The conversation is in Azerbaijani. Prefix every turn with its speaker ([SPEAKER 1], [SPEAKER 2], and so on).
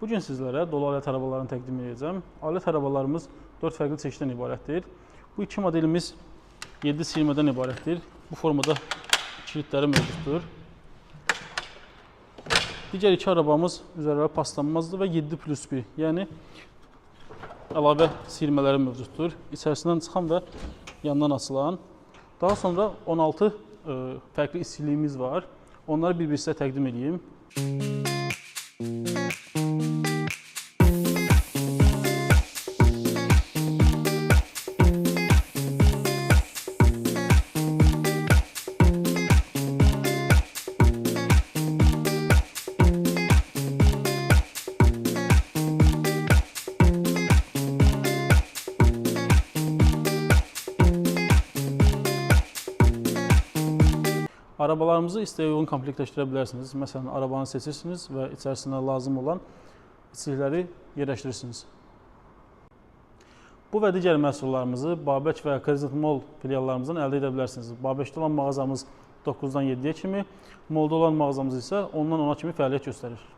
[SPEAKER 1] Bu gün sizlərə dolu alət arabalarını təqdim edəcəm. Alət arabalarımız 4 fərqli çeşiddən ibarətdir. Bu iki modelimiz 7 siyirmədən ibarətdir. Bu formada kilidləri mövcuddur. Digər iki arabamız üzərləri paslanmazdır və 7+1, yəni əlavə siyirmələri mövcuddur. İçərisindən çıxan və yandan açılan. Daha sonra 16 fərqli istiliyimiz var. Onları bir-bir sizə təqdim edeyim. Arabalarımızı istəyə uyğun komplektləşdirə bilərsiniz. Məsələn, arabanı seçirsiniz və içərisinə lazım olan içlikləri yerləşdirirsiniz. Bu və digər məhsullarımızı Babək və Crescent Mall filiallarımızdan əldə edə bilərsiniz. Babəkdə olan mağazamız 9-dan 7-yə kimi, Mallda olan mağazamız isə 10-dan 10-a kimi fəaliyyət göstərir.